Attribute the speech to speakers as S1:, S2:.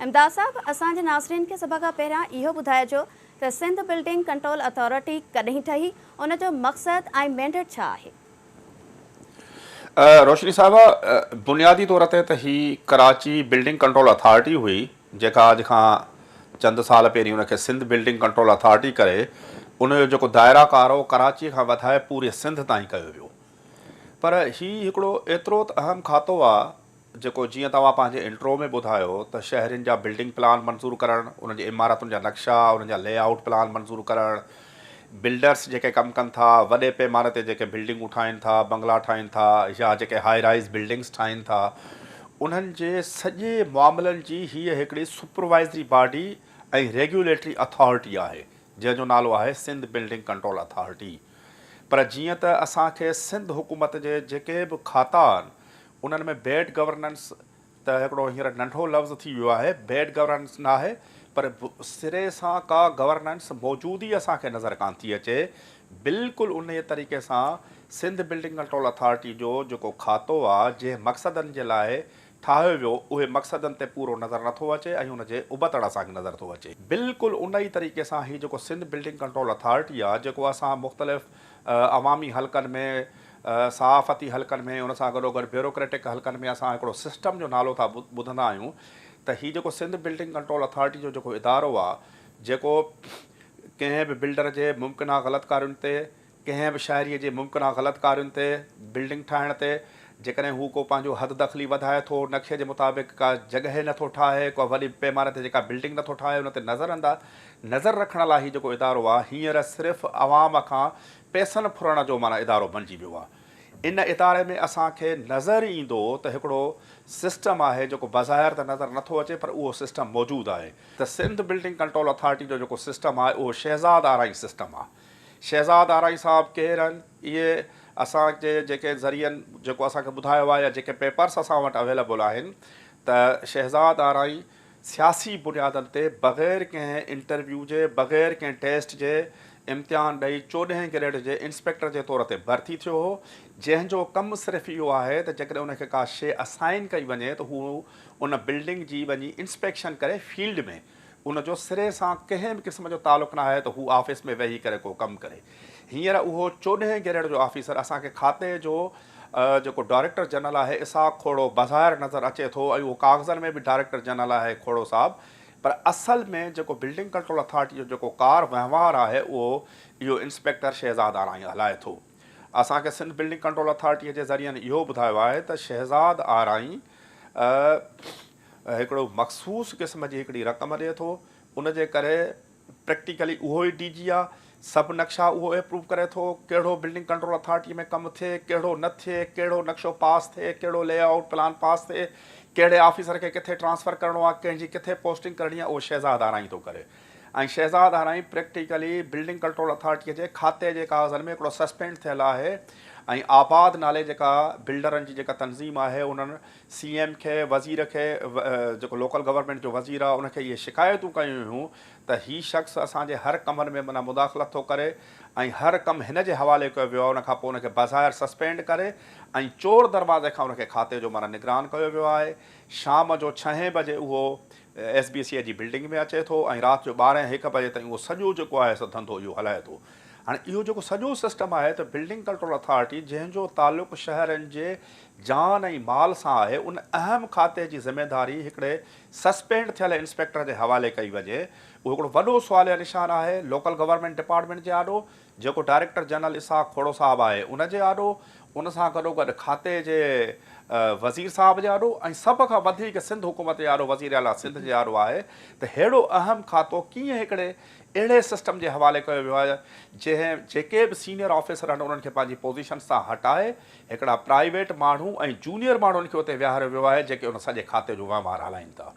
S1: امداد صاحب اسان جي ناظرين کي سڀ کان پهريان اهو ٻڌائجو ته سنڌ بلڊنگ ڪنٽرول اٿارٽي ڪڏهن ٺهي، ان جو مقصد ۽ مينڊيٽ ڇا آهي؟
S2: روشني صاحبه، بنيادي طور تي ته هي ڪراچي بلڊنگ ڪنٽرول اٿارٽي هئي، جيڪا اڄ کان چند سال پهرين ان کي سنڌ بلڊنگ ڪنٽرول اٿارٽي ڪري ان جو جيڪو دائره ڪار هو ڪراچي کان وڌائي پوري سنڌ تائين ڪيو ويو. پر هي هڪڙو ايترو ته اهم کاتو آ جيڪو جيئن توهان پنهنجي انٽرو ۾ ٻڌايو ته شهرين جا بلڊنگ پلان منظور ڪرڻ، انهن جي عمارتن جا نقشا، انهن جا لي آئوٽ پلان منظور ڪرڻ، بلڊرس جيڪي ڪم ڪن ٿا، وڏي پيماني تي جيڪي بلڊنگون ٺاهين ٿا، بنگلا ٺاهين ٿا يا جيڪي هائي رائز بلڊنگس ٺاهين ٿا، انهن جي سڄي معاملن جي هيء هڪڙي سپروائزري باڊي ۽ ريگيوليٽري اٿارٽي آهي، جنهن جو نالو آهي سنڌ بلڊنگ ڪنٽرول اٿارٽي. پر جيئن ته اسان کي سنڌ حڪومت جي جيڪي به کاتا آهن، انهن ۾ بيڊ گورننس ته هڪڙو هينئر ننڍو لفظ ٿي ويو آهي، بيڊ گورننس ناهي پر سري سان ڪا گورننس موجود ئي اسان کي نظر ڪانه ٿي اچي. بلڪل انهيء طريقي سان سنڌ بلڊنگ ڪنٽرول اٿارٽي جو جيڪو کاتو آ جنهن مقصدن جي لاء ٺاهيو ويو اهي مقصدن تي پورو نظر نٿو اچي ۽ ان جي ابتڙ اسان کي نظر ٿو اچي. بلڪل ان ئي طريقي سان هي جيڪو سنڌ بلڊنگ ڪنٽرول اٿارٽي آ جيڪو اسان مختلف عوامي حلقن ۾ صحافتي حلقن ۾ ان سان گڏوگڏ بيوروڪريٽڪ حلقن ۾ اسان هڪڙو سسٽم جو نالو ٿا ٻڌندا آهيون ته هي جيڪو سنڌ بلڊنگ ڪنٽرول اٿارٽي جو جيڪو ادارو آهي جيڪو ڪنهن به بلڊر جي ممڪنه غلط ڪارين تي ڪنهن به شهري جي ممڪنه غلط ڪارين تي بلڊنگ ٺاهڻ تي جيڪڏهن هو ڪو پنهنجو حد دخلي وڌائي ٿو نقشي جي مطابق ڪا جڳهه نٿو ٺاهي ڪا وڏي پيماني تي جيڪا بلڊنگ نٿو ٺاهي ان تي نظر انداز نظر رکڻ لاء هي جيڪو ادارو آهي هينئر صرف عوام کان پئسن ڦرڻ جو معنيٰ ادارو بڻجي ويو آهي. ان اداري ۾ اسان کي نظر ايندو ته هڪڙو سسٽم آهي جيڪو بظاهر ته نظر نٿو اچي پر اهو سسٽم موجود آهي ته سنڌ بلڊنگ ڪنٽرول اٿارٽي جو جيڪو سسٽم آهي اهو شهزاد آرائين سسٽم آهي. شهزاد آرائين صاحب ڪير آهن؟ اهي اسان جي جيڪي ذريعن جيڪو اسان کي ٻڌايو آهي يا جيڪي پيپرس اسان وٽ اويليبل آهن ته شهزاد آرائين سياسي بنيادن تي بغير ڪنهن انٽرويو جي، بغير ڪنهن ٽيسٽ جي امتحان ڏئي چوڏهين گريڊ جي انسپيڪٽر جي طور تي ڀرتي ٿيو هو، جنهن جو ڪم صرف اهو آهي ته جيڪڏهن ان کي ڪا شيء اسائن ڪئي وڃي ته هو ان بلڊنگ جي وڃي انسپيڪشن ڪري فيلڊ ۾ ان جو سري سان ڪنهن به قسم جو تعلق ناهي ته هو آفيس ۾ ويهي ڪري ڪو ڪم ڪري. هينئر اهو چوڏهين گريڊ جو آفيسر اسان کي کاتي جو جيڪو ڊائريڪٽر جنرل آهي اسحاق کوڙو بظاهر نظر اچي ٿو ۽ اهو ڪاغذن ۾ به ڊائريڪٽر جنرل آهي کوڙو صاحب پر اصل ۾ جيڪو بلڊنگ ڪنٽرول اٿارٽي جو جيڪو ڪار وهنوار آهي اهو اهو انسپيڪٽر شهزاد آرائين هلائي ٿو. اسان کي سنڌ بلڊنگ ڪنٽرول اٿارٽي جي ذريعن اهو ٻڌايو آهي ته شهزاد آرائين هڪڙو مخصوص قسم جي هڪڙي رقم ڏئي ٿو ان جي ڪري پريڪٽيڪلي اهو ئي ڊي جي آ، سڀ نقشا اهو ايپروو ڪري ٿو، ڪهڙو بلڊنگ ڪنٽرول اٿارٽي ۾ ڪم ٿئي، ڪهڙو نه ٿئي، ڪهڙو نقشو پاس ٿئي، ڪهڙو لي آئوٽ پلان پاس ٿئي، ڪهڙي آفيسر کي ڪٿي ٽرانسفر ڪرڻو آ، ڪنهن جي ڪٿي پوسٽنگ ڪرڻي آ، اهو شهزاد آرائين ٿو ڪري ۽ Shahzad Arain practically building control authority جي کاتي جي ڪاغذن ۾ هڪڙو سسپينڊ ٿيل آهي ۽ آباد نالي جيڪا بلڊرن جي جيڪا تنظيم آهي انهن سي ايم کي وزير کي جيڪو لوڪل گورنمينٽ جو وزير آهي ان کي اهي شڪايتون ڪيون هيون ته هي شخص اسان جي هر ڪمن ۾ معنيٰ مداخلت ٿو ڪري ۽ هر ڪم هن جي حوالي ڪيو ويو آهي ان کان پوء ان کي بظاهر سسپينڊ ڪري ۽ چور دروازي کان ان کي کاتي جو معنيٰ نگران ڪيو ويو آهي شام جو ڇهين بجي اهو ايس بي سي جي بلڊنگ ۾ اچي ٿو ۽ رات جو ٻارهين هڪ بجي تائين اهو سڄو جيڪو آهي سو ڌنڌو اهو هلائي ٿو هاڻي اهو جيڪو سڄو سسٽم آهي ته بلڊنگ ڪنٽرول اٿارٽي جنهن جو تعلق شهرين جي جان ۽ مال سان آهي ان اهم کاتي جي ذميداري هڪڙي سسپينڊ ٿيل انسپيڪٽر جي حوالي ڪئي وڃي اهو هڪڙو وڏو سواليه نشان آهي لوڪل گورنمينٽ ڊپارٽمينٽ جي آڏو جيڪو ڊائريڪٽر جنرل اسحاق کوڙو صاحب آهي ان جي آڏو ان سان گڏوگڏ کاتي جي وزير صاحب جي آڏو ۽ سڀ کان وڌيڪ سنڌ حڪومت جي آڏو وزير اعليٰ سنڌ جي آڏو آهي ته ههڙو اهم کاتو ڪيئن هڪڙي اهڙي سسٽم جي حوالي ڪيو ويو آهي جنهن جيڪي به سينيئر آفيسر آهن انهن کي پنهنجي پوزيشنز تان هٽائي هڪڙا پرائيويٽ ماڻهو ۽ جونيئر ماڻهن کي اتي ويهاريو ويو آهي جيڪي ان سڄي کاتي جو وهنوار هلائين ٿا.